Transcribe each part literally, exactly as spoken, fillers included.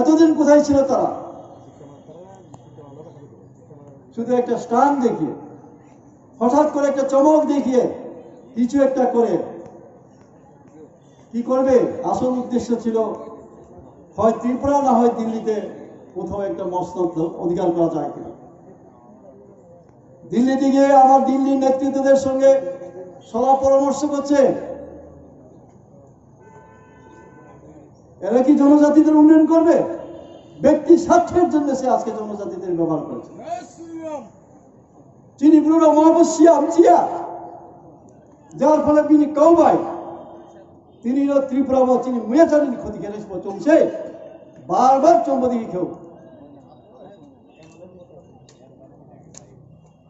এতদিন কোথায় ছিল তারা? শুধু একটা স্টান দেখিয়ে, হঠাৎ করে একটা চমক দেখিয়ে, কিছু একটা করে কি করবে? আসল উদ্দেশ্য ছিল হয় ত্রিপুরা, না হয় দিল্লিতে কোথাও একটা মসনদ অধিকার করা যায় কিনা। দিল্লিতে গিয়ে আবার দিল্লির নেতৃত্বদের সঙ্গে সলা পরামর্শ করছে। এরা কি জনজাতিদের উন্নয়ন করবে? ব্যক্তি স্বার্থের জন্য সে আজকে জনজাতিদের ব্যবহার করছে। চিনি ব্রুরা মহাবশিয়া আমচিয়া, যার ফলে বিনি কাউবাই তিনি ত্রিপুরা বা চিনি মুয়া চালিনি ক্ষতি খেলে চলছে। বারবার চম্বদি কেউ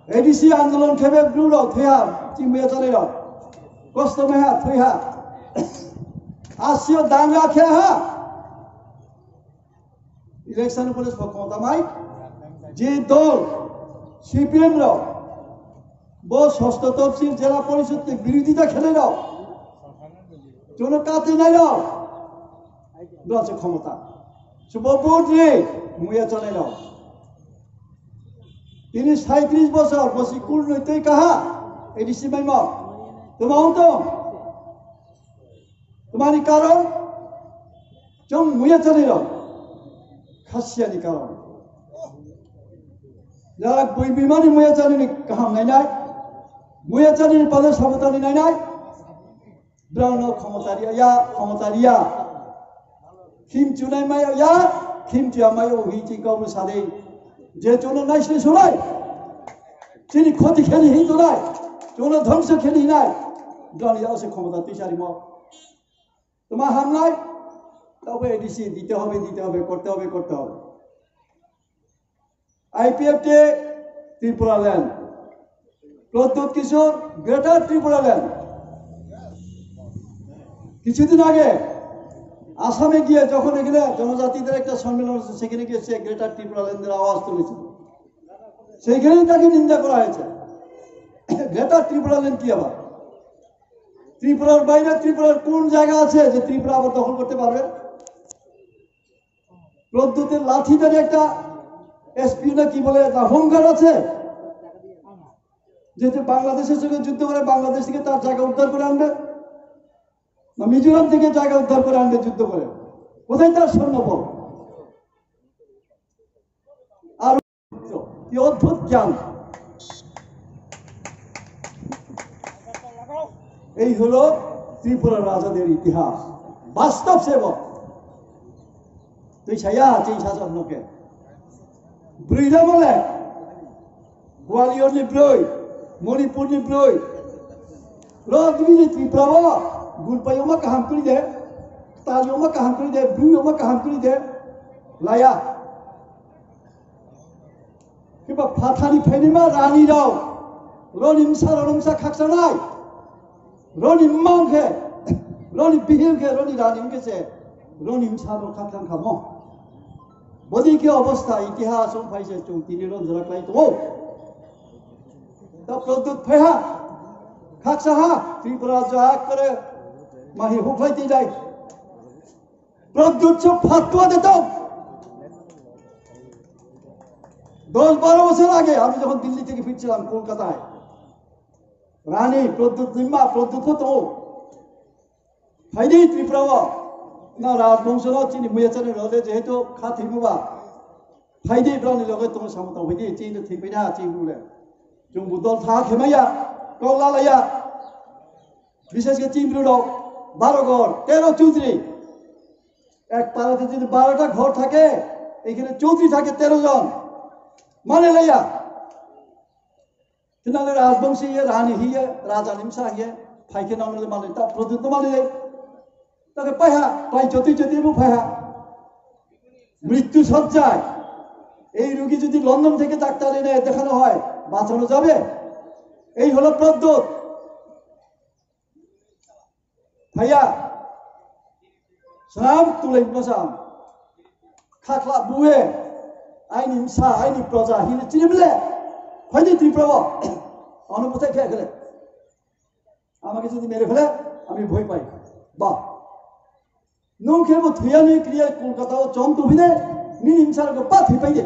এডিসি আন্দোলন খেবে ব্রুরো থুইহা, চিমুয়া চলেরো কষ্ট মেহা থুইহা, আসিও দাঙ্গা খেহা। ইলেকশন পুলিশ ক্ষমতা মাই যে দল সিপিএম রো, বো ষষ্ঠ তফসিল জেলা পরিষদ কে বিরোধিতা খেলে রো, চলো কাতে নাই রো, দল আছে ক্ষমতা। শুভ ভোট রে, মুয়া চলে rho. Tini saitrish bosor, bosi kurnoi tei kaha, A D C maimo. Tuma unto. Tumani karon, chong muya chani ro. Khasiya ni karon. Jarak bui bimani muya chani ni kaham nai nai. Muya chani ni pala sabotani nai nai. Brao no khomotariya, ya, khomotariya. Khim chunai mayo ya, khim chuya mayo hi chi kau sade. Je chono nai sle sunai. Chini khoti kheli hi tunai. Chono dhongso kheli nai. Brao ya se khomota tisari mo. Tuma hamnai. Tau A D C dite hobe, dite hobe, korte hobe, korte hobe. IPFT Tripuraland, Pradyot Kishore greater Tripuraland. কিছুদিন আগে আসামে গিয়ে যখন এখানে জনজাতিদের একটা সম্মেলন হচ্ছে, সেখানে গিয়ে সে গ্রেটার ত্রিপুরাল্যান্ডের আওয়াজ তুলেছিল। সেইখানেই তাকে নিন্দা করা হয়েছে। গ্রেটার ত্রিপুরাল্যান্ড কি আবার? ত্রিপুরার বাইরে ত্রিপুরার কোন জায়গা আছে যে ত্রিপুরা আবার দখল করতে পারবে? প্রদ্যুতের লাঠিধারী একটা এসপি না কি বলে, একটা হোমগার্ড আছে, যেহেতু বাংলাদেশের সঙ্গে যুদ্ধ করে, বাংলাদেশ থেকে তার জায়গা উদ্ধার করে আনবে, না মিজোরাম থেকে জায়গা উদ্ধার করে আনবে যুদ্ধ করে? কোথায় তার সৈন্যবল? আর কি অদ্ভুত জ্ঞান! এই হলো ত্রিপুরা রাজাদের ইতিহাস, বাস্তব সেবক। Twi saya chini sacha hwnkhe. Brwi rok le Gwalior ni brwi, Manipur ni brwi. Rok bini Tripura o gurpai yoma kaham kwrwi de, tal yoma kaham kwrwi de, brwi yoma kaham kwrwi de. Laya. Kiba phathani phainima rani rok, roni msa rok msa khaksa nai. Roni mma wngkhe, roni bihik wngkhe, roni rani wngkhe se, roni bwsa rok kha thang kha mo. Bodi khe obostha, itihas wng phai se, chwng tini ron jora klai tongo. Ta Pradyut phaiha, khaksa ha, Tripura ja kore, mahi huklai tei jai. Pradyut se phatwa de tong. দশ বারো বছর আগে আমি যখন দিল্লি থেকে ফিরছিলাম কলকাতায়, রানী প্রদ্যুৎ নিম্মা, প্রদ্যুৎ তো ফাইদে ত্রিপুরা, না রাজবংশ না চিনি মুয়াচারে রদে যেহেতু খাথি মুবা, ফাইদে প্রাণী লগে তোমার সামনে ফাইদে চিনি ঠিক না চিনি বলে। চুম্বু দল থা খেমাইয়া, কল্লা লাইয়া, বিশেষ করে চিনি রক, বারো ঘর, তেরো চৌধুরী। এক পাড়াতে যদি বারোটা ঘর থাকে, এখানে চৌধুরী থাকে তেরো জন। মানে লাইয়া। Kinale rajbongsi ye, rani hiye, raja nimsa hiye, phaikhe nang le mali, ta Pradyut no mali le. Ta ke paiha, pai jotui jotui bo paiha. মৃত্যু শয্যায়। এই রোগী যদি লন্ডন থেকে ডাক্তার এনে দেখানো হয়, বাঁচানো যাবে? এই হলো Pradyut. Phaiya, swnam tulai masam, khakla bue, aini msa, aini proja, hini chini bile, phaini Tripura o, ano bwthai khe khele, আমাকে যদি মেরে ফেলে, আমি ভয় পাই। বাহ, Nung khe bo thwiya ni kliya Kolkata o chom tubine, nini bwsarok ba thwi pai de.